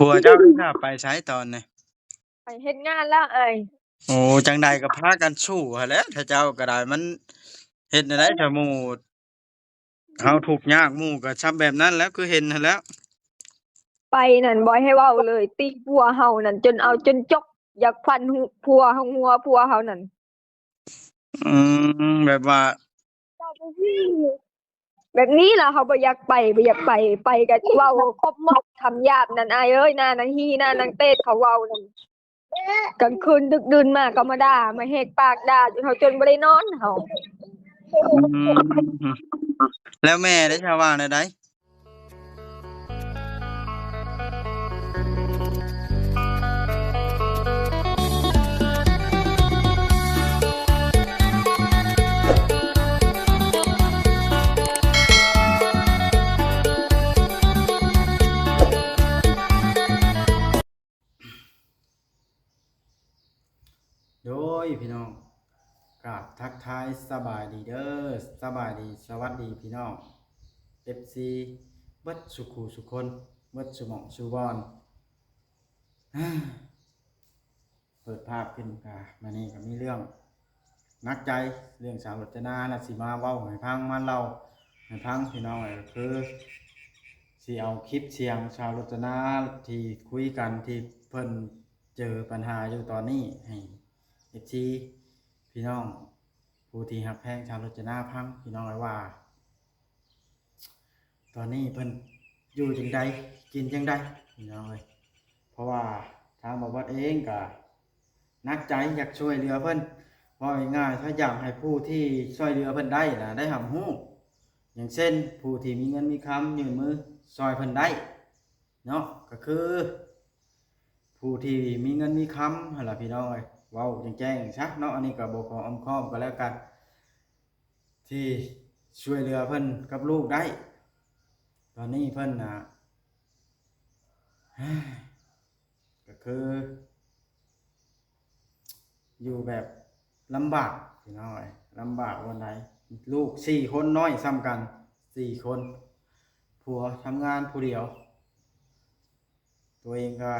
ຜົວເຈົ້ານີ້ນະໄປໃສຕອນນີ້? ໄປເຮັດງານແລ້ວອ້າຍ. ໂອ້ ຈັ່ງໃດກໍພາກັນສູ້ຫັ້ນແຫຼະ ຖ້າເຈົ້າກໍໄດ້ ມັນເຮັດແນວໃດ ຖ້າໝູ່ເຮົາທຸກຍາກ ໝູ່ກໍຊ່ຳແບບນັ້ນແຫຼະ ຄືເຫັນຫັ້ນແຫຼະ. ໄປນັ້ນບໍ່ໃຫ້ເວົ້າເລີຍ ຕີຜົວເຮົານັ້ນຈົນເອົາຈົນຈົກ ຢາກຟັນຫົວ ຫົວຜົວເຮົານັ້ນ. ອືມ ແບບວ່າ ແບບນີ້ລະ ເຮົາບໍ່ຢາກໄປ ບໍ່ຢາກໄປ ໄປກໍເວົ້າຄົບໝົດຄຳຫຍາບນັ້ນ ອ້າຍເອີຍ ໜ້ານາງຮີ ໜ້ານາງເຕດ ເຂົາເວົ້ານັ້ນ. ກາງຄືນດຶກດື່ນມາກໍມາດ່າ ມາແຫກປາກດ່າ ຈົນເຮົາຈົນບໍ່ໄດ້ນອນເຮົາ. ອືມ ແລ້ວແມ່ເດ ຊາວວ່າແນວໃດ? ໂດຍພີ່ນ້ອງ ກາບທັກທາຍສະບາຍດີເດີ ສະບາຍດີ ສະຫວັດດີພີ່ນ້ອງ ເອັຟຊີ ເບິດສູ່ຄູ່ສູ່ຄົນ ເບິດສູ່ໝ່ອງສູ່ບ່ອນ. ເປີດພາບຂຶ້ນກະ ມື້ນີ້ກະມີເລື່ອງໜັກໃຈ ເລື່ອງສາວລົດຈະນາ ລະຊິມາເວົ້າໃຫ້ຟັງ ມາເລົ່າໃຫ້ຟັງພີ່ນ້ອງເອີຍ. ກໍຄືຊິເອົາຄລິບສຽງສາວລົດຈະນາທີ່ຄຸຍກັນ ທີ່ເພິ່ນເຈີປັນຫາຢູ່ຕອນນີ້ ໃຫ້ເອັຟຊີ ພີ່ນ້ອງຜູ້ທີ່ຮັກແພງສາວລົດຈະນາຟັງ ພີ່ນ້ອງເອີຍ ວ່າ ຕອນນີ້ເພິ່ນຢູ່ຈັ່ງໃດ ກິນຈັ່ງໃດ ພີ່ນ້ອງເອີຍ. ເພາະວ່າທາງບ່າວບອດເອງກະໜັກໃຈ ຢາກຊ່ວຍເຫຼືອເພິ່ນ ເວົ້າງ່າຍໆ ຖ້າຢາກໃຫ້ຜູ້ທີ່ຊ່ວຍເຫຼືອເພິ່ນໄດ້ນະ ໄດ້ຮັບຮູ້ ຢ່າງເຊັ່ນ ຜູ້ທີ່ມີເງິນມີຄຳ ຍື່ນມືຊ່ອຍເພິ່ນໄດ້ເນາະ ກໍຄືຜູ້ທີ່ມີເງິນມີຄຳຫັ້ນລະ ພີ່ນ້ອງເອີຍ. ເວົ້າແຈ້ງໆຊະເນາະ ອັນນີ້ກໍບໍ່ຂໍອ້ອມຄ້ອມກໍແລ້ວກັນ ທີ່ຊ່ວຍເຫຼືອເພິ່ນກັບລູກໄດ້ ຕອນນີ້ເພິ່ນນະ ກໍຄືຢູ່ແບບລຳບາກ ພີ່ນ້ອງເອີຍ ລຳບາກບ່ອນໃດ ລູກສີ່ຄົນ ນ້ອຍສ່ຳກັນສີ່ຄົນ ຜົວທຳງານຜູ້ດຽວ. ຕົວເອງກໍ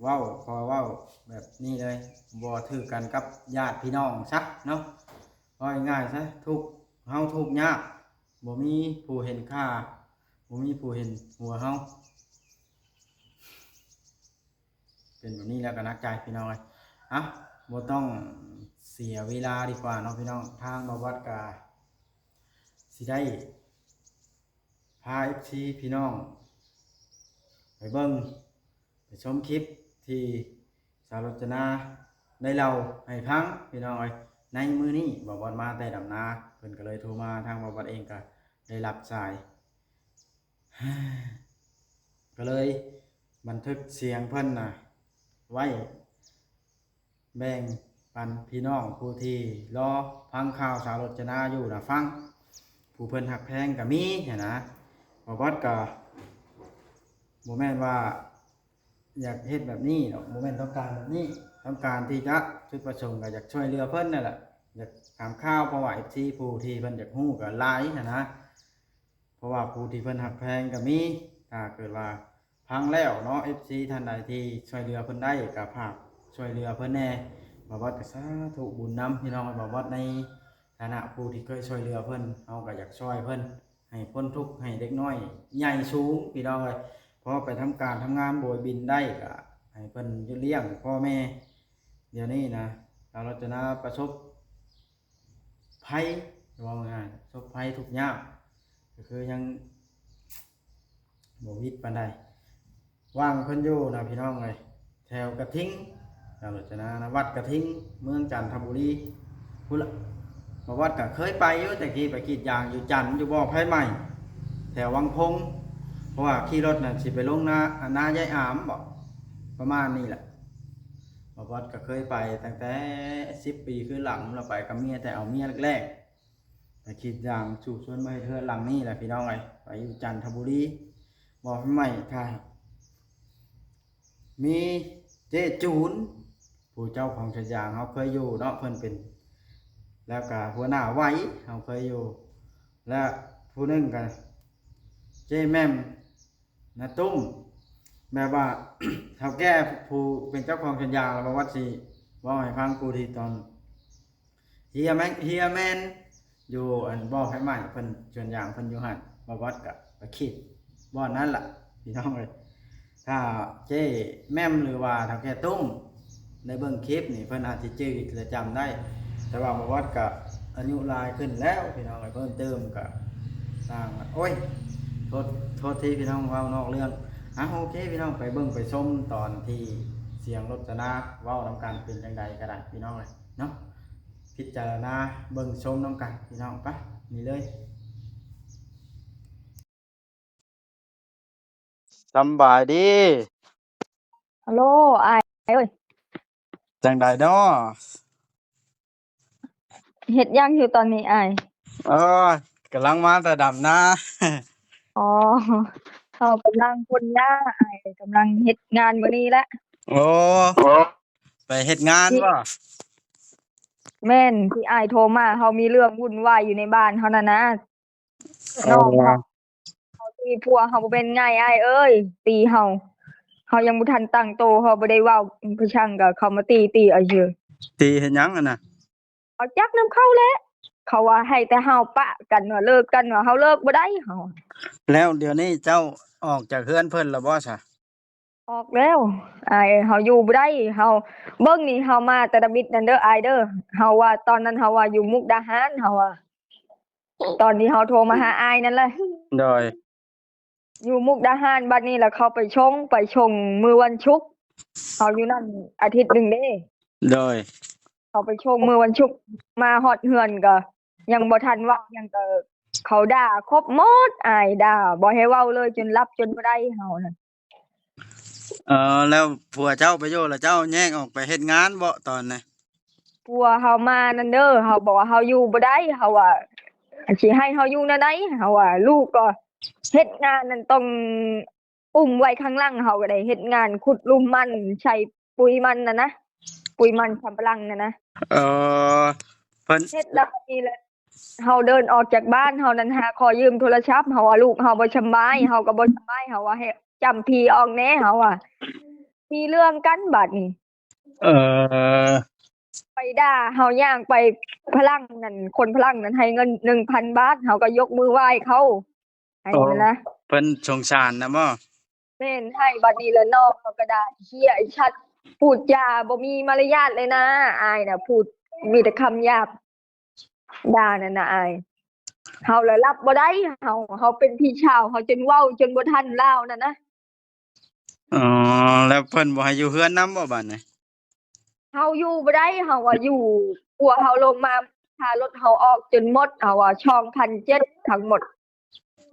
ເວົ້າ ຂໍເວົ້າແບບນີ້ເລີຍ ບໍ່ຖືກກັນກັບຍາດພີ່ນ້ອງຊະເນາະ ເວົ້າງ່າຍໆຊະ ທຸກ ເຮົາທຸກຍາກ ບໍ່ມີຜູ້ເຫັນຄ່າ ບໍ່ມີຜູ້ເຫັນຫົວເຮົາ ເປັນແບບນີ້ແລ້ວກໍໜັກໃຈພີ່ນ້ອງເອີຍ. ເອົ້າ ບໍ່ຕ້ອງເສຍເວລາດີກວ່າເນາະພີ່ນ້ອງ ທາງບ່າວບອດກໍຊິໄດ້ ພາເອັຟຊີພີ່ນ້ອງໄປເບິ່ງ ໄປຊົມຄລິບທີ່ສາວລົດຈະນາໄດ້ເລົ່າໃຫ້ຟັງພີ່ນ້ອງເອີຍ. ໃນມື້ນີ້ບ່າວບອດມາແຕ່ດຳນາ ເພິ່ນກໍເລີຍໂທມາ ທາງບ່າວບອດເອງກໍໄດ້ຮັບສາຍ ກໍເລີຍບັນທຶກສຽງເພິ່ນນະໄວ້ ແບ່ງປັນພີ່ນ້ອງຜູ້ທີ່ລໍຟັງຂ່າວສາວລົດຈະນາຢູ່ນະຟັງ ຜູ້ເພິ່ນຮັກແພງກໍມີຫັ້ນນະ. ບ່າວບອດກໍບໍ່ແມ່ນວ່າຢາກເຮັດແບບນີ້ດອກ ບໍ່ແມ່ນຕ້ອງການແບບນີ້ ຕ້ອງການທີ່ຈະ ຈຸດປະສົງກໍຢາກຊ່ວຍເຫຼືອເພິ່ນນັ້ນແຫຼະ ຢາກຖາມຂ່າວ ເພາະວ່າເອັຟຊີຜູ້ທີ່ເພິ່ນຢາກຮູ້ກໍຫຼາຍຫັ້ນນະ. ເພາະວ່າຜູ້ທີ່ເພິ່ນຮັກແພງກໍມີ ຖ້າເກີດວ່າຟັງແລ້ວເນາະ ເອັຟຊີທ່ານໃດທີ່ຊ່ວຍເຫຼືອເພິ່ນໄດ້ກໍຝາກຊ່ວຍເຫຼືອເພິ່ນແດ່. ບ່າວບອດກໍສາທຸບຸນນຳພີ່ນ້ອງ ບ່າວບອດໃນຖານະຜູ້ທີ່ເຄີຍຊ່ວຍເຫຼືອເພິ່ນ ເຮົາກໍຢາກຊ່ວຍເພິ່ນໃຫ້ພົ້ນທຸກ ໃຫ້ເດັກນ້ອຍໃຫຍ່ສູງພີ່ນ້ອງເອີຍ. ພໍໄປທຳການທຳງານໂບຍບິນໄດ້ ກໍໃຫ້ເພິ່ນລ້ຽງພໍ່ແມ່. ດຽວນີ້ນະ ສາວລົດຈະນາປະສົບ ໄພ ເວົ້າງ່າຍໆ ປະສົບໄພທຸກຍາກ ກໍຄືຍັງບໍ່ຫວິດປານໃດ. ຫວ່າງເພິ່ນຢູ່ນະພີ່ນ້ອງເອີຍ ແຖວກະທິງ ສາວລົດຈະນານະ ວັດກະທິງ ເມືອງຈັນທະບູລີພຸ້ນລະ. ບ່າວບອດກໍເຄີຍໄປຢູ່ ແຕ່ກີ້ໄປກຣີດຢາງຢູ່ຈັນ ຢູ່ບໍ່ໄຟໄໝ້ ແຖວວັງພົງ ເພາະວ່າຂີ່ລົດນະຊິໄປລົງນາ ນາຍາຍອາມບໍ ປະມານນີ້ແຫຼະ. ບ່າວບອດກໍເຄີຍໄປຕັ້ງແຕ່ສິບປີຄືນຫຼັງ ລະໄປກັບເມຍ ແຕ່ເອົາເມຍແລກໆ ໄປກຣີດຢາງ ສູ້ຊົນມາເຮັດເຮືອນຫຼັງນີ້ແຫຼະພີ່ນ້ອງເອີຍ. ໄປຢູ່ຈັນທະບູລີ ບໍ່ໄຟໄໝ້ ຖ້າມີເຈ້ຈູນ ຜູ້ເຈົ້າຂອງສວນຢາງເຮົາເຄີຍຢູ່ເນາະ ເພິ່ນເປັນ ແລ້ວກະຫົວໜ້າໄວ ເຮົາເຄີຍຢູ່ ແລະຜູ້ໜຶ່ງກະເຈ້ແໝ່ມ ນ້າຕຸ້ມ ແບບວ່າ ເຖົ້າແກ່ຜູ້ເປັນເຈົ້າຂອງສວນຢາງ ແລ້ວບໍ່ວ່າຊິເວົ້າໃຫ້ຟັງ ຜູ້ທີ່ຕອນ ເຮຍແມ່ນ ເຮຍແມ່ນຢູ່ອັນບໍ່ໄຟໄໝ້ ເພິ່ນສວນຢາງເພິ່ນຢູ່ຫັ້ນ ບໍ່ວັດກະໄປຂີດບ່ອນນັ້ນລະ ພີ່ນ້ອງເອີຍ. ຖ້າເຈ້ແໝ່ມ ຫຼືວ່າເຖົ້າແກ່ຕຸ້ມໄດ້ເບິ່ງຄລິບນີ້ ເພິ່ນອາດຊິຈື່ ແລະ ຈຳໄດ້ ແຕ່ວ່າບໍ່ວັດກະອາຍຸຫຼາຍຂຶ້ນແລ້ວ ພີ່ນ້ອງເອີຍ. ເພີ່ມເຕີມກະ ຕ່າງ ໂອ້ຍ ໂທດ ໂທດທີພີ່ນ້ອງ ເວົ້ານອກເລື່ອງ. ອ່າ ໂອເຄ ພີ່ນ້ອງ ໄປເບິ່ງໄປຊົມຕອນທີ່ສຽງລົດຈະນາເວົ້ານຳກັນເປັນຈັ່ງໃດກໍໄດ້ ພີ່ນ້ອງເອີຍເນາະ. ພິຈາລະນາເບິ່ງຊົມນຳກັນ ພີ່ນ້ອງ ໄປ ນີ້ເລີຍ. ສຳບາຍດີ. ຮັລໂຫຼ ອ້າຍເອີຍ. ຈັ່ງໃດເນາະ? ເຮັດຫຍັງຢູ່ຕອນນີ້ອ້າຍ? ເອີ ກຳລັງມາແຕ່ດຳນາ. ອໍ ເຮົາກຳລັງພົ່ນຢາອ້າຍ, ກຳລັງເຮັດງານມື້ນີ້ແຫຼະ. ໂອ້ ໄປເຮັດງານບໍ? ແມ່ນ, ທີ່ອ້າຍໂທມາ, ເຮົາມີເລື່ອງວຸ່ນວາຍຢູ່ໃນບ້ານເຮົານັ້ນນະ. ນ້ອງເຮົາ ເຂົາຕີຜົວເຮົາບໍ່ແມ່ນງ່າຍອ້າຍເອີຍ, ຕີເຮົາ, ເຮົາຍັງບໍ່ທັນຕັ້ງໂຕ, ເຮົາບໍ່ໄດ້ເວົ້າໄປຊ່າງກໍເຂົາມາຕີ, ຕີເອົາຊື່. ຕີເຮັດຫຍັງຫັ້ນນະ? ເອົາຈັກນຳເຂົາແຫຼະ, ເຂົາວ່າໃຫ້ແຕ່ເຮົາປະກັນ, ວ່າເລີກກັນ, ວ່າເຮົາເລີກບໍ່ໄດ້, ເຮົາ. ແລ້ວດຽວນີ້ເຈົ້າອອກຈາກເຮືອນເພິ່ນແລ້ວບໍ່ຊະ? ອອກແລ້ວອ້າຍ, ເຮົາຢູ່ບໍ່ໄດ້, ເຮົາ ເບິ່ງນີ້ ເຮົາມາແຕ່ດຳອິດນັ້ນເດີອ້າຍເດີ, ເຮົາວ່າ ຕອນນັ້ນເຮົາວ່າຢູ່ມຸກດາຫານ, ເຮົາວ່າ ຕອນທີ່ເຮົາໂທມາຫາອ້າຍນັ້ນແຫຼະ. ໂດຍ. ຢູ່ມຸກດາຫານ, ບັດນີ້ລະເຂົາໄປສົ່ງ, ໄປສົ່ງມື້ວັນສຸກ, ເຮົາຢູ່ນັ້ນອາທິດໜຶ່ງເດ້. ໂດຍ. ເຂົາໄປສົ່ງມື້ວັນສຸກ, ມາຮອດເຮືອນກໍຍັງບໍ່ທັນເວົ້າຫຍັງ, ກໍເຂົາດ່າຄົບໝົດ, ອ້າຍ, ດ່າບໍ່ໃຫ້ເວົ້າເລີຍ, ຈົນຫຼັບຈົນບໍ່ໄດ້ເຮົານະ. ເອີ ແລ້ວຜົວເຈົ້າໄປຢູ່ ແລ້ວເຈົ້າແຍກອອກໄປເຮັດງານບໍຕອນນັ້ນ? ຜົວເຮົາມານັ້ນເດີ, ເຮົາບອກວ່າເຮົາຢູ່ບໍ່ໄດ້, ເຮົາວ່າຊິໃຫ້ເຮົາຢູ່ແນວໃດ, ເຮົາວ່າລູກກໍເຮັດງານນັ້ນ ຕ້ອງອຸ້ມໄວ້ຂ້າງຫຼັງ, ເຮົາກໍໄດ້ເຮັດງານຂຸດຫຼຸມມັນ, ໃສ່ປຸ໋ຍມັນນັ້ນນະ, ປຸ໋ຍມັນສຳປະຫຼັງນັ້ນນະ. ເອີ ເພິ່ນ ເຮັດແລ້ວນີ້ແຫຼະ ເຮົາເດີນອອກຈາກບ້ານເຮົານັ້ນ ຫາຂໍຢືມໂທລະສັບ, ເຮົາວ່າລູກເຮົາບໍ່ສຳບາຍ, ເຮົາກໍບໍ່ສຳບາຍ, ເຮົາວ່າໃຫ້ຈ້ຳຜີອອກແດ່, ເຮົາວ່າມີເລື່ອງກັນບາດນີ້. ເອີ ໄປດ່າເຮົາ, ຍ່າງໄປຝຣັ່ງນັ້ນ, ຄົນຝຣັ່ງນັ້ນໃຫ້ເງິນໜຶ່ງພັນບາດ, ເຮົາກໍຍົກມືໄຫວ້ເຂົາ, ໃຫ້ນັ້ນນະ. ເພິ່ນສົງສານນະບໍ? ແມ່ນ, ໃຫ້. ບາດນີ້ລະນ້ອງເຮົາກໍດ່າ, ເຮີ້ຍ ໄອ້ສັດ, ພູດຈາບໍ່ມີມາລະຍາດເລີຍນາ, ອ້າຍນະ, ພູດມີແຕ່ຄຳຫຍາບ. ດ່ານັ້ນນະອ້າຍ, ເຮົາລະຮັບບໍ່ໄດ້, ເຮົາ ເຮົາເປັນພີ່ສາວເຂົາ, ຈົນເວົ້າຈົນບໍ່ທັນລາວນັ້ນນະ. ອໍ ແລ້ວເພິ່ນບໍ່ໃຫ້ຢູ່ເຮືອນນຳບໍບາດນີ້? ເຮົາຢູ່ບໍ່ໄດ້, ເຮົາວ່າຢູ່, ຜົວເຮົາລົງມາຄ່າລົດເຮົາອອກຈົນໝົດ, ເຮົາວ່າສອງພັນເຈັດທັງໝົດ.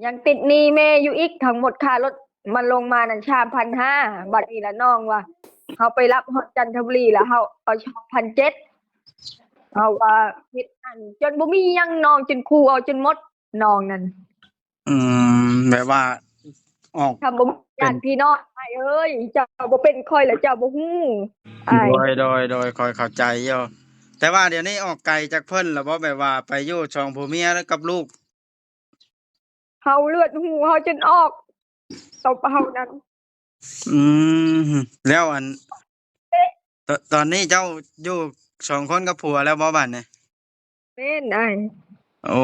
ຍັງຕິດໜີ້ແມ່ຢູ່ອີກ, ທັງໝົດຄ່າລົດມັນລົງມານັ້ນສາມພັນຫ້າ. ບັດນີ້ລະນ້ອງວ່າ ເຮົາໄປຮັບຮອດຈັນທະບູລີລະ ເຮົາເອົາສອງພັນເຈັດ. ເຮົາວ່າເຮັດອັນຈົນບໍ່ມີຫຍັງ, ນ້ອງຈົນຂູ່ເອົາຈົນໝົດ, ນ້ອງນັ້ນ. ອືມ ແບບວ່າອອກ ຄຳບໍ່ມີຍາດພີ່ນ້ອງ, ອ້າຍເອີຍ, ເຈົ້າບໍ່ເປັນຂ້ອຍລະເຈົ້າບໍ່ຮູ້, ອ້າຍ. ໂດຍ ໂດຍ ໂດຍ, ຂ້ອຍເຂົ້າໃຈຢູ່. ແຕ່ວ່າດຽວນີ້ອອກໄກຈາກເພິ່ນລະບໍ່? ແບບວ່າໄປຢູ່ສອງຜົວເມຍກັບລູກ. ເຮົາເລືອດຫູເຮົາຈົນອອກ, ຕົບເຮົານັ້ນ. ອືມ ແລ້ວອັນ ຕ- ຕອນນີ້ເຈົ້າຢູ່ສອງຄົນກັບຜົວແລ້ວບໍ່ບາດນີ້? ແມ່ນອ້າຍ. ໂອ້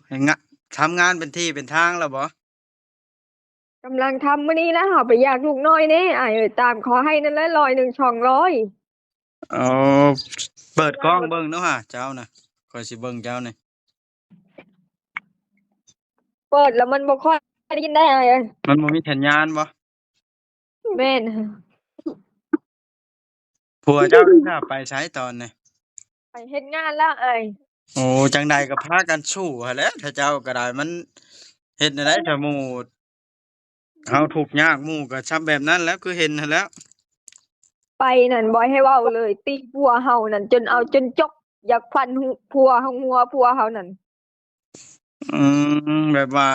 ເຮັດງານ ທຳງານເປັນທີ່ເປັນທາງແລ້ວບໍ່? ກຳລັງທຳມື້ນີ້ລະ, ເຮົາໄປຢາກລູກນ້ອຍເດ້ອ້າຍເອີຍ, ຕາມເຂົາໃຫ້ນັ້ນແຫຼະ ຮ້ອຍໜຶ່ງ ສອງຮ້ອຍ. ເອົາ ເປີດກ້ອງເບິ່ງດູຫາເຈົ້ານະ, ຂ້ອຍຊິເບິ່ງເຈົ້ານີ້. ເປີດແລ້ວມັນບໍ່ຄ່ອຍໄດ້ຍິນໄດ໋ອ້າຍເອີຍ. ມັນບໍ່ມີສັນຍານບໍ່? ແມ່ນ. ຜົວເຈົ້ານີ້ນະໄປໃສຕອນນີ້? ໄປເຮັດງານແລ້ວອ້າຍ. ໂອ້ ຈັ່ງໃດກໍພາກັນສູ້ຫັ້ນແຫຼະ ເຈົ້າກໍໄດ້. ມັນເຮັດແນວໃດຊະ ໝູ່ເຮົາທຸກຍາກ ໝູ່ກໍຊຳແບບນັ້ນແຫຼະ ຄືເຫັນຫັ້ນແຫຼະ. ໄປນັ້ນບໍ່ໃຫ້ເວົ້າເລີຍ, ຕີຜົວເຮົານັ້ນຈົນເອົາຈົນຈົກ, ຢາກຟັນຫົວ ຫົວຜົວເຮົານັ້ນ. ອືມ ແບບວ່າ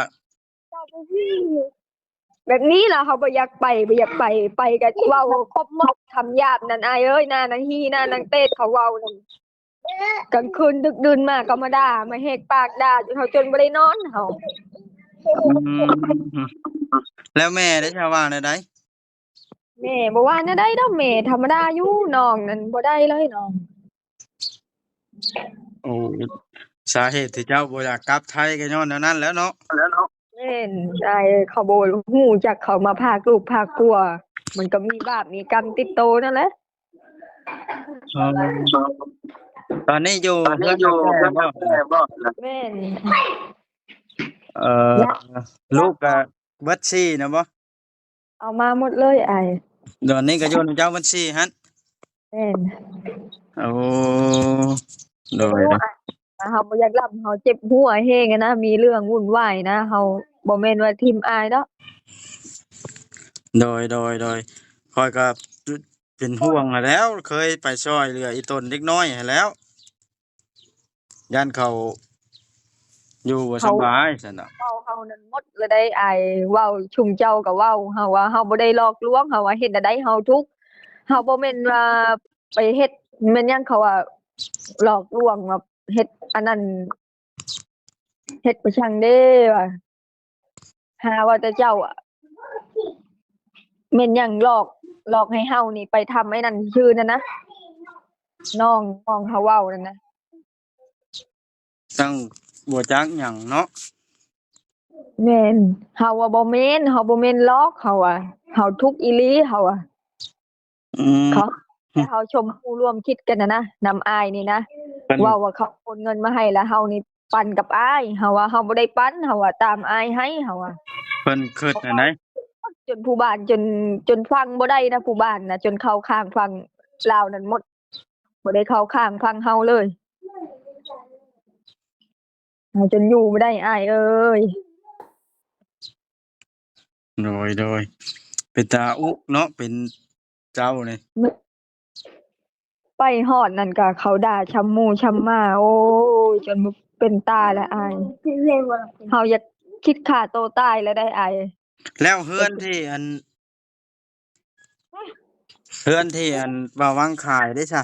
ເຈົ້າບໍ່ຮູ້ ແບບນີ້ລະເຮົາບໍ່ຢາກໄປ, ບໍ່ຢາກໄປ, ໄປກໍເວົ້າຄົບໝົດຄຳຫຍາບນັ້ນອ້າຍເອີຍ, ໜ້ານາງຮີ້ ໜ້ານາງເຕດເຂົາເວົ້ານັ້ນ. ກາງຄືນດຶກດື່ນມາກໍມາດ່າ, ມາແຫກປາກດ່າ ຈົນເຮົາຈົນບໍ່ໄດ້ນອນເຮົາ. ອືມ ແລ້ວແມ່ເດ ເຈົ້າວ່າແນວໃດ? ແມ່ບໍ່ວ່າແນວໃດດອກ ແມ່ທຳມະດາຢູ່ ນ້ອງນັ້ນບໍ່ໄດ້ເລີຍນ້ອງ. ໂອ້ ສາເຫດທີ່ເຈົ້າບໍ່ຢາກກັບໄທກໍຍ້ອນແນວນັ້ນແຫຼະເນາະ. ແມ່ນ ອ້າຍເອີຍ ເຂົາບໍ່ຮູ້ຈັກເຂົາມາພາກລູກພາກຄົວ ມັນກໍມີບາບມີກຳຕິດໂຕນັ້ນແຫຼະ. ເອີ ຕອນນີ້ຢູ່ເຮືອນເຖົ້າແກ່ບໍ່? ແມ່ນ. ເອີ ລູກກໍເບິດສີ່ນະບໍ່? ເອົາມາໝົດເລີຍອ້າຍ. ດຽວນີ້ກໍຢູ່ນຳເຈົ້າບັນຊີຫັ້ນ? ແມ່ນ. ໂອ້ ໂດຍ ເຮົາບໍ່ຢາກລຳ ເຮົາເຈັບຫົວແຮງນະ ມີເລື່ອງວຸ່ນວາຍນະ ເຮົາບໍ່ແມ່ນວ່າຖິ້ມອ້າຍດອກ. ໂດຍ ໂດຍ ໂດຍ ຂ້ອຍກໍເປັນຫ່ວງຫັ້ນແຫຼ້ວ ເຄີຍໄປຊ່ອຍເຫຼືອອີ່ຕົນເດັກນ້ອຍຫັ້ນແຫຼ້ວ. ຢ້ານເຂົາຢູ່ບໍ່ສະບາຍຊັ້ນດອກ. ເວົ້າເຮົານັ້ນໝົດລະໄດ໋ອ້າຍ ເວົ້າຊຸມເຈົ້າກໍເວົ້າ ເຮົາວ່າເຮົາບໍ່ໄດ້ຫຼອກລວງ ເຮົາວ່າເຮັດແນວໃດເຮົາທຸກ ເຮົາບໍ່ແມ່ນວ່າໄປເຮັດ ແມ່ນຫຍັງ ເຂົາວ່າຫຼອກລວງວ່າເຮັດອັນນັ້ນ ເຮັດໄປຊ່າງເດ້ວ່າ ຫາວ່າແຕ່ເຈົ້າ ແມ່ນຫຍັງຫຼອກ ຫຼອກໃຫ້ເຮົານີ້ໄປທຳໄອ້ນັ້ນຊື່ນັ້ນນະ ນ້ອງ ນ້ອງເຮົາເວົ້ານັ້ນນະ ຊ່າງບໍ່ຈັກຫຍັງເນາະ. ແມ່ນ ເຮົາວ່າບໍ່ແມ່ນ ເຮົາບໍ່ແມ່ນຫຼອກ ເຮົາວ່າເຮົາທຸກອີ່ຫຼີ ເຮົາວ່າ ອືມ ເຂົາ ແຕ່ເຮົາຊົມຄູ່ຮ່ວມຄິດກັນນະ ນຳອ້າຍນີ້ນະ ເວົ້າວ່າເຂົາໂອນເງິນມາໃຫ້ ແລ້ວເຮົານີ້ປັນກັບອ້າຍ ເຮົາວ່າເຮົາບໍ່ໄດ້ປັນ ເຮົາວ່າຕາມອ້າຍໃຫ້ ເຮົາວ່າ. ເພິ່ນຄຶດຫັ້ນໃດ໋ ຈົນຜູ້ບ້ານ ຈົນ ຈົນຟັງບໍ່ໄດ້ນະ ຜູ້ບ້ານນະ ຈົນເຂົ້າຂ້າງຝັ່ງລາວນັ້ນໝົດ ບໍ່ໄດ້ເຂົ້າຂ້າງຝັ່ງເຮົາເລີຍ ເຮົາຈົນຢູ່ບໍ່ໄດ້ອ້າຍເອີຍ. ໂດຍ ໂດຍ ເປັນຕາອຸກເນາະ ເປັນເຈົ້ານີ້ ໄປຮອດນັ້ນກະເຂົາດ່າຊຳໝູຊຳໝາ ໂອ້ຍ ຈົນເປັນຕາແລ້ວອ້າຍ ເຮົາຢາກຄິດຂ້າໂຕຕາຍແລ້ວໄດ໋ອ້າຍ. ແລ້ວເຮືອນທີ່ອັນ ເຮືອນທີ່ອັນບ່າວວັງຂາຍເດ້ຊະ?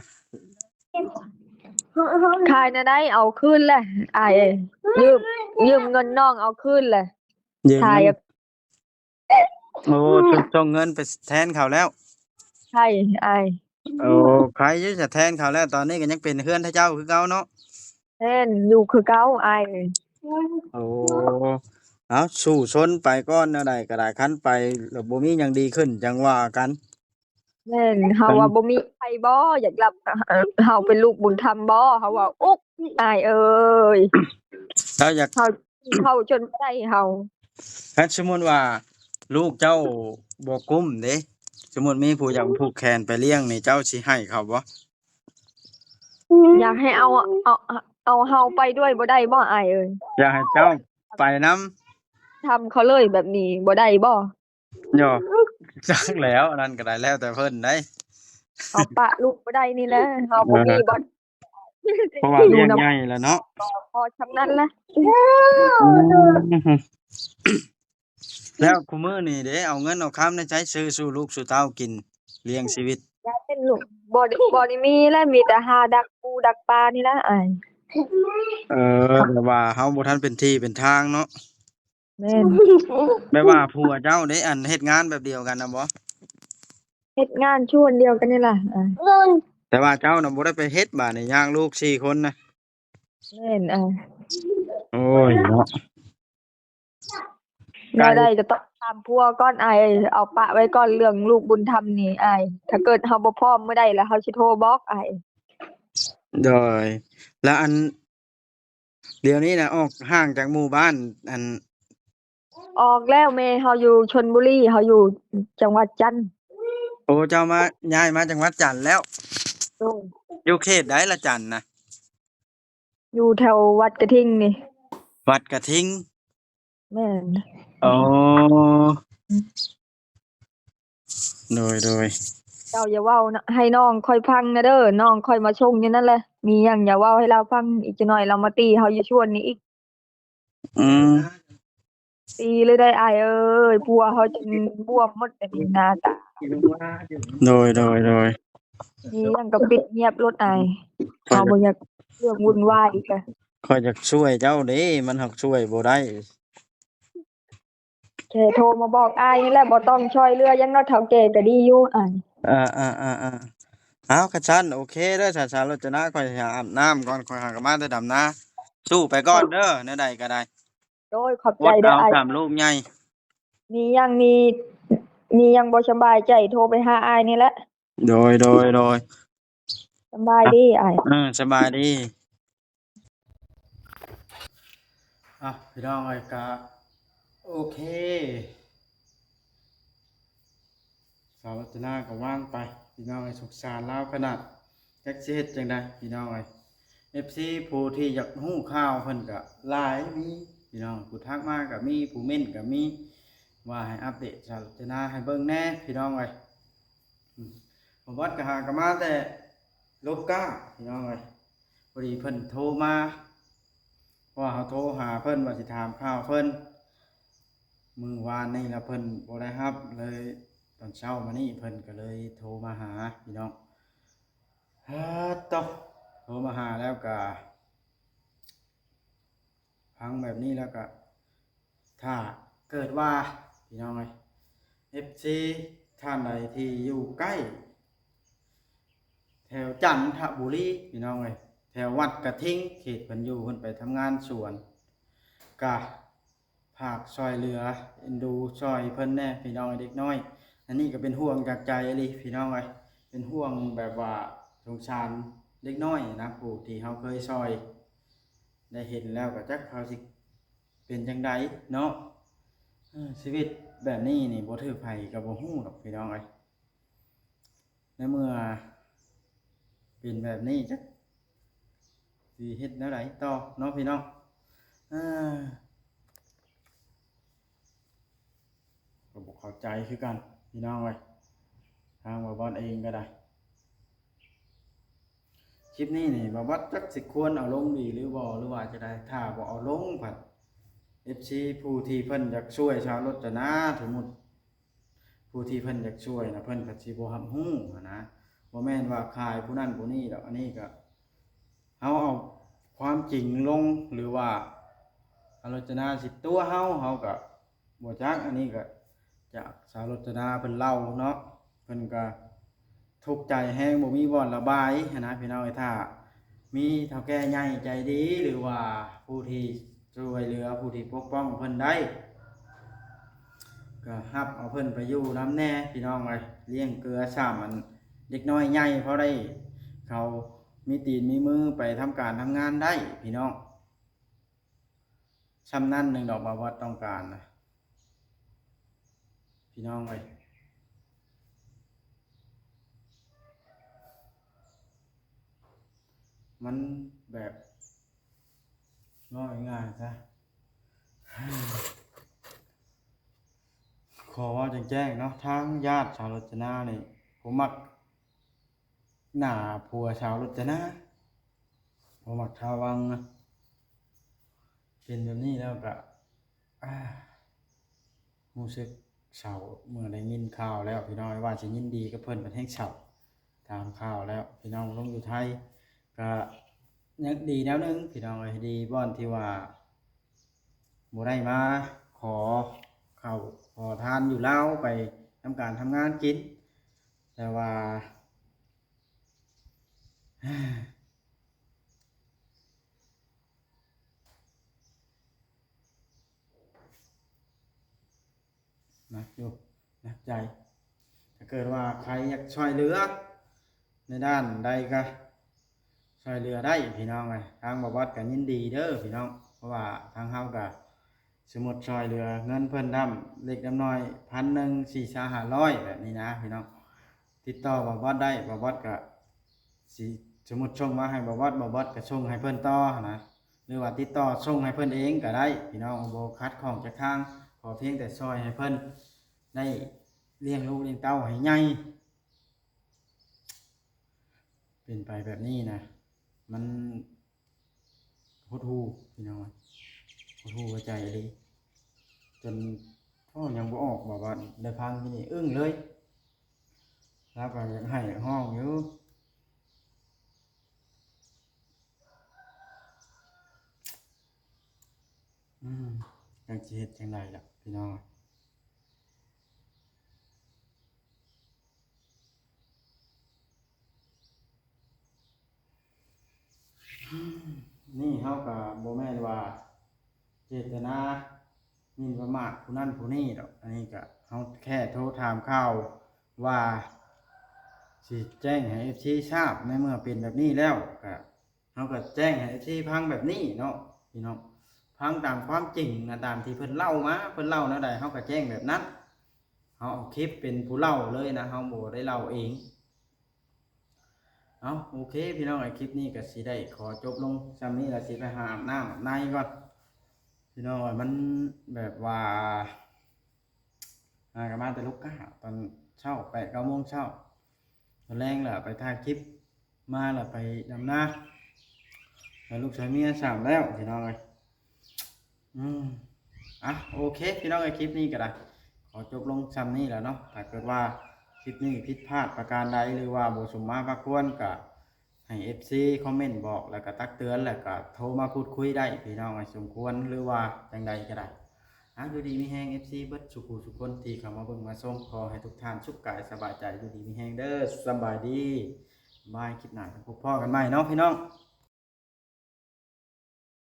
ຂາຍແນວໃດ ເອົາຄືນແຫຼະອ້າຍ ຢືມ ຢືມເງິນນ້ອງເອົາຄືນແຫຼະ ຢືມເງິນ ຂາຍ. ໂອ້ ສົ່ງ ສົ່ງເງິນໄປແທນເຂົາແລ້ວ? ໃຊ່ອ້າຍ. ໂອ້ ໃຄຢູ່ຈະແທນເຂົາແລ້ວ ຕອນນີ້ກໍຍັງເປັນເຮືອນເຈົ້າຄືເກົ່າເນາະ? ແມ່ນ ຢູ່ຄືເກົ່າອ້າຍ. ໂອ້ ເອົາ ສູ້ຊົນໄປກ່ອນ ແນວໃດກໍໄດ້ ຄັນໄປແລ້ວບໍ່ມີຫຍັງດີຂຶ້ນ ຈັ່ງວ່າກັນ. ແມ່ນ ເຮົາວ່າບໍ່ມີໃຜບໍ່ຢາກຮັບເຮົາເປັນລູກບຸນທຳບໍ່ ເຮົາວ່າ ອຸກ ອ້າຍເອີຍ ເຮົາຢາກ ເຮົາ ເຮົາຈົນບໍ່ໄດ້ເຮົາ. ຄັນສົມມຸດວ່າລູກເຈົ້າບໍ່ກຸ້ມເດ້ ສົມມຸດມີຜູ້ຢາກຜູກແຂນໄປລ້ຽງນີ້ ເຈົ້າຊິໃຫ້ເຂົາບໍ່? ຢາກໃຫ້ເອົາ ເອົາ ເອົາເຮົາໄປດ້ວຍບໍ່ໄດ້ບໍ່ອ້າຍເອີຍ? ຢາກໃຫ້ເຈົ້າໄປນຳ ທຳເຂົາເລີຍແບບນີ້ບໍ່ໄດ້ບໍ່? ໂຍ ຈັກແລ້ວ ອັນນັ້ນກໍໄດ້ ແລ້ວແຕ່ເພິ່ນໄດ໋. ເຮົາປະລູກບໍ່ໄດ້ນີ້ແຫຼະ ເຮົາບໍ່ມີບ່ອນ ເພາະວ່າລ້ຽງໃຫຍ່ແລ້ວເນາະ ພໍຊ່ຳນັ້ນລະ. ອືມ ແລ້ວຄູ່ມື້ນີ້ເດ້ ເອົາເງິນເອົາຄຳໃນໃສຊື້ສູ່ລູກສູ່ເຕົ້າກິນ ລ້ຽງຊີວິດ? ບໍ່ໄດ້ ບໍ່ໄດ້ມີແຫຼະ ມີແຕ່ຫາດັກປູດັກປານີ້ລະອ້າຍ. ເອີ ແບບວ່າເຮົາບໍ່ທັນເປັນທີ່ເປັນທາງເນາະ. ແມ່ນ ແບບວ່າຜົວເຈົ້າເດ້ ອັນເຮັດງານແບບດຽວກັນນະບໍ່? ເຮັດງານຊວນດຽວກັນນີ້ລະ. ແຕ່ວ່າເຈົ້ານະບໍ່ໄດ້ໄປເຮັດ ບາດນີ້ຍ່າງລູກສີ່ຄົນນະ. ແມ່ນ ໂອ້ຍເນາະ ແນວໃດກໍຕ້ອງຖາມຜົວກ່ອນອ້າຍ ເອົາປະໄວ້ກ່ອນເລື່ອງລູກບຸນທຳນີ້ອ້າຍ ຖ້າເກີດເຮົາບໍ່ພ້ອມມື້ໃດລະເຮົາຊິໂທບອກອ້າຍ. ໂດຍ ລະອັນ ດຽວນີ້ນະອອກຫ່າງຈາກໝູ່ບ້ານ ອັນ ອອກແລ້ວ ແມ່ເຮົາຢູ່ຊົນບູລີ ເຮົາຢູ່ຈັງຫວັດຈັນ. ໂອ້ ເຈົ້າມາ ຍ້າຍມາຈັງຫວັດຈັນແລ້ວ? ໂດຍ. ຢູ່ເຂດໃດລະຈັນນະ? ຢູ່ແຖວວັດກະທິງນີ້. ວັດກະທິງ? ແມ່ນ. ໂອ້ ໂດຍ ໂດຍ. ເຈົ້າຢ່າເວົ້ານະ ໃຫ້ນ້ອງຂ້ອຍຟັງນະເດີ ນ້ອງຂ້ອຍມາສົ່ງຢູ່ນັ້ນແຫຼະ ມີຫຍັງຢ່າເວົ້າໃຫ້ລາວຟັງ ອີກຈັກໜ້ອຍລາວມາຕີເຮົາຢູ່ຊວນນີ້ອີກ. ອືມ ຕີເລີຍໄດ໋ອ້າຍເອີຍ ຜົວເຮົາຈົນບວມໝົດແລ້ວນີ້ ໜ້າຕາ. ໂດຍ ໂດຍ ໂດຍ. ມີຫຍັງກໍປິດງຽບໂລດອ້າຍ ຂ້ອຍ ເຮົາບໍ່ຢາກເລື່ອງວຸ່ນວາຍອີກ. ຂ້ອຍຢາກຊ່ວຍເຈົ້າເດ້ ມັນຫາກຊ່ວຍບໍ່ໄດ້. ແຄ່ໂທມາບອກອ້າຍນີ້ແຫຼະ ບໍ່ຕ້ອງຊ່ອຍເຫຼືອຫຍັງເນາະ ເຖົ້າແກ່ກໍດີຢູ່ອ້າຍ. ເອີໆໆໆ ເອົາ ຄັນຊັ້ນໂອເຄເດີ ສາວ ສາວໂລດຈະນາ ຂ້ອຍຫາອາບນ້ຳກ່ອນ ຂ້ອຍຫາກໍມາແຕ່ດຳນາ ສູ້ໄປກ່ອນເດີ ແນວໃດກໍໄດ້. ໂດຍ ຂອບໃຈເດີອ້າຍ ສາມລູກໃຫຍ່ ມີຫຍັງນີ້ ມີຫຍັງບໍ່ສະບາຍໃຈໂທໄປຫາອ້າຍນີ້ແຫຼະ. ໂດຍ ໂດຍ ໂດຍ ສະບາຍດີອ້າຍ ເອີ ສະບາຍດີ. ອ່ະ ພີ່ນ້ອງເອີຍ ກະໂອເຄ ສາວລັດຕະນາກໍວ່າງໄປ ພີ່ນ້ອງເອີຍ ສົງສານລາວຂະໜາດ ຈັກຊິເຮັດຈັ່ງໃດ ພີ່ນ້ອງເອີຍ. ເອັຟຊີ ຜູ້ທີ່ຢາກຮູ້ຂ່າວເພິ່ນກໍຫຼາຍ ມີ ພີ່ນ້ອງ ຜູ້ທັກມາກໍມີ ຜູ້ເມັ້ນກໍມີ ວ່າໃຫ້ອັບເດດສາວລັດຕະນາໃຫ້ເບິ່ງແດ່ ພີ່ນ້ອງເອີຍ. ອືມ ບ່າວບອດກໍຫາກໍມາແຕ່ລົບກ້າ ພີ່ນ້ອງເອີຍ. ພໍດີເພິ່ນໂທມາ ເພາະວ່າເຮົາໂທຫາເພິ່ນວ່າຊິຖາມຂ່າວເພິ່ນ ມື້ວານນີ້ລະເພິ່ນບໍ່ໄດ້ຮັບ ເລີຍຕອນເຊົ້າມານີ້ເພິ່ນກໍເລີຍໂທມາຫາ ພີ່ນ້ອງ. ຮາໂຕ ໂທມາຫາແລ້ວກໍ ຟັງແບບນີ້ແລ້ວກະ ຖ້າເກີດວ່າ ພີ່ນ້ອງເອີຍ ເອັຟຊີ ທ່ານໃດທີ່ຢູ່ໃກ້ແຖວຈັນທະບູລີ ພີ່ນ້ອງເອີຍ ແຖວວັດກະທິງ ເຂດເພິ່ນຢູ່ ເພິ່ນໄປທຳງານສວນ ກະຝາກຊ່ອຍເຫຼືອເອັນດູຊ່ອຍເພິ່ນແດ່ ພີ່ນ້ອງເອີຍ ເດັກນ້ອຍ. ອັນນີ້ກໍເປັນຫ່ວງຈາກໃຈອີ່ຫຼີ ພີ່ນ້ອງເອີຍ ເປັນຫ່ວງແບບວ່າສົງສານເດັກນ້ອຍນະ ຜູ້ທີ່ເຮົາເຄີຍຊ່ອຍ ໄດ້ເຫັນແລ້ວກໍຈັກເຮົາຊິເປັນຈັ່ງໃດເນາະ. ເອີ ຊີວິດແບບນີ້ນີ້ບໍ່ຖືກໃຜກໍບໍ່ຮູ້ດອກ ພີ່ນ້ອງເອີຍ. ໃນເມື່ອເປັນແບບນີ້ ຈັກຊິເຮັດແນວໃດຕໍ່ເນາະ ພີ່ນ້ອງ. ເອີ ກໍບໍ່ເຂົ້າໃຈຄືກັນ ພີ່ນ້ອງເອີຍ ທາງບ່າວບອດເອງກໍໄດ້. ຄລິບນີ້ນີ້ ບ່າວບອດຈັກຊິຄວນເອົາລົງດີຫຼືບໍ່ ຫຼືວ່າຈັ່ງໃດ. ຖ້າບໍ່ເອົາລົງພັດ ເອັຟຊີ ຜູ້ທີ່ເພິ່ນຢາກຊ່ວຍສາວລົດຈະນາ ສົມມຸດ ຜູ້ທີ່ເພິ່ນຢາກຊ່ວຍນະ ເພິ່ນກໍຊິບໍ່ຮັບຮູ້ຫັ້ນນະ. ບໍ່ແມ່ນວ່າຂາຍຜູ້ນັ້ນຜູ້ນີ້ດອກ ອັນນີ້ກໍ ເຮົາເອົາຄວາມຈິງລົງ ຫຼືວ່າອາໂລຈະນາຊິຕົວະເຮົາ ເຮົາກໍບໍ່ຈັກ. ອັນນີ້ກໍຈາກສາວໂລຈະນາເພິ່ນເລົ່າເນາະ ເພິ່ນກໍທຸກໃຈແຮງ ບໍ່ມີບ່ອນລະບາຍຫັ້ນນະ ພີ່ນ້ອງເອີຍ. ຖ້າມີເຖົ້າແກ່ໃຫຍ່ໃຈດີ ຫຼືວ່າຜູ້ທີ່ຊ່ວຍເຫຼືອ ຜູ້ທີ່ປົກປ້ອງເພິ່ນໄດ້ ກໍຮັບເອົາເພິ່ນໄປຢູ່ນຳແດ່ ພີ່ນ້ອງເອີຍ. ລ້ຽງເກືອຊ້ຳ ອັນເດັກນ້ອຍໃຫຍ່ພໍໄດ້ ເຂົາມີຕີນມີມືໄປທຳການທຳງານໄດ້ ພີ່ນ້ອງ. ຊ່ຳນັ້ນໜຶ່ງດອກ ບ່າວບອດຕ້ອງການນະ ພີ່ນ້ອງເອີຍ. ມັນແບບ ເວົ້າງ່າຍໆຊະ ຂໍເວົ້າແຈ້ງໆເນາະ ທາງຍາດສາວໂລຈະນານີ້ ບໍ່ມັກໜ້າຜົວສາວໂລຈະນາ ບໍ່ມັກທ້າວວັງນະ. ເປັນແບບນີ້ແລ້ວກະ ອາ ຮູ້ສຶກເສົ້າເມື່ອໄດ້ຍິນຂ່າວແລ້ວ ພີ່ນ້ອງເອີຍ. ວ່າຊິຍິນດີກັບເພິ່ນ ບັດແຮ່ງເສົ້າ ຕາມຂ່າວແລ້ວ ພີ່ນ້ອງ. ລົງຢູ່ໄທກະຍັງດີແນວໜຶ່ງ ພີ່ນ້ອງເອີຍ ດີບ່ອນທີ່ວ່າບໍ່ໄດ້ມາຂໍເຂົ້າຂໍທານຢູ່ລາວ ໄປທຳການທຳງານກິນ ແຕ່ວ່າ ໜັກຢູ່ ໜັກໃຈ. ຖ້າເກີດວ່າໃຜຢາກຊ່ວຍເຫຼືອໃນດ້ານໃດກໍຊ່ວຍເຫຼືອໄດ້ ພີ່ນ້ອງເອີຍ. ທາງບ່າວບອດກໍຍິນດີເດີພີ່ນ້ອງ ເພາະວ່າທາງເຮົາກໍ ສົມມຸດຊ່ອຍເຫຼືອເງິນເພິ່ນນຳເລັກນຳນ້ອຍ ພັນໜຶ່ງ ສີ່ ສາມ ຫ້າຮ້ອຍ ແບບນີ້ນະພີ່ນ້ອງ. ຕິດຕໍ່ບ່າວບອດໄດ້ ບ່າວບອດກະຊິ ສົມມຸດສົ່ງມາໃຫ້ບ່າວບອດ ບ່າວບອດກະສົ່ງໃຫ້ເພິ່ນຕໍ່ຫັ້ນນະ ຫຼືວ່າຕິດຕໍ່ສົ່ງໃຫ້ເພິ່ນເອງກະໄດ້ພີ່ນ້ອງ ບໍ່ຂັດຂ້ອງຈັກທາງ. ຂໍພຽງແຕ່ຊ່ອຍໃຫ້ເພິ່ນໄດ້ລ້ຽງລູກລ້ຽງເຕົ້າໃຫ້ໃຫຍ່. ເປັນໄປແບບນີ້ນະ ມັນຫົດຫູ່ພີ່ນ້ອງ ຫົດຫູ່ຫົວໃຈອີ່ຫຼີ ຈົນເວົ້າຫຍັງບໍ່ອອກ ແບບວ່າໄດ້ຟັງທີ່ນີ້ອຶ້ງເລີຍ ລາວກໍຢາກໄຫ້ຢາກຮ້ອງຢູ່. ອືມ ຈັກຊິເຮັດຈັ່ງໃດລະພີ່ນ້ອງ. ຈະຕະນາໝິ່ນປະໝາດຜູ້ນັ້ນຜູ້ນີ້ດອກ. ອັນນີ້ກະເຮົາແຄ່ໂທຖາມຂ່າວວ່າຊິແຈ້ງໃຫ້ເອັຟຊີຊາບ ໃນເມື່ອເປັນແບບນີ້ແລ້ວ ກະເຮົາກະແຈ້ງໃຫ້ເອັຟຊີຟັງແບບນີ້ເນາະພີ່ນ້ອງ, ຟັງຕາມຄວາມຈິງນະ ຕາມທີ່ເພິ່ນເລົ່າມາ. ເພິ່ນເລົ່າແນວໃດເຮົາກະແຈ້ງແບບນັ້ນ. ເຮົາເອົາຄລິບເປັນຜູ້ເລົ່າເລີຍນະ, ເຮົາບໍ່ໄດ້ເລົ່າເອງ. ເອົາ ໂອເຄພີ່ນ້ອງເອີຍ, ຄລິບນີ້ກະຊິໄດ້ຂໍຈົບລົງຊ່ຳນີ້ລະ, ຊິໄປຫາອາບນ້ຳອາບໃນກ່ອນພີ່ນ້ອງເອີຍ. ມັນແບບວ່າ ຫາກະມາແຕ່ລູກຄ້າ ຕອນເຊົ້າ ແປດເກົ້າໂມງເຊົ້າ, ຕອນແລງລະໄປຖ່າຍຄລິບ ມາລະໄປດຳນາ ແລ້ວລູກຊາຍເມຍສາມແລ້ວພີ່ນ້ອງເອີຍ. ອືມ ອ່ະ ໂອເຄພີ່ນ້ອງເອີຍ, ຄລິບນີ້ກະໄດ້ຂໍຈົບລົງຊ່ຳນີ້ແລ້ວເນາະ. ຖ້າເກີດວ່າຄລິບນີ້ຜິດພາດປະການໃດ ຫຼືວ່າບໍ່ສົມມາພາຄວນ ກະໃຫ້ເອັຟຊີຄອມເມັນບອກ ແລ້ວກະຕັກເຕືອນ ແລ້ວກະໂທມາພູດຄຸຍໄດ້ພີ່ນ້ອງເອີຍ, ສົມຄວນ ຫຼືວ່າຈັ່ງໃດກະໄດ້. ອ່ະ ຢູ່ດີມີແຮງເອັຟຊີເບິດສູ່ຜູ້ສູ່ຄົນທີ່ເຂົ້າມາເບິ່ງມາຊົມ, ຂໍໃຫ້ທຸກທ່ານສຸກກາຍສະບາຍໃຈ, ຢູ່ດີມີແຮງເດີ. ສະບາຍດີ, ບາຍ, ຄລິບໜ້າຈະພົບພໍ້ກັນໃໝ່ເນາະພີ່ນ້ອງ.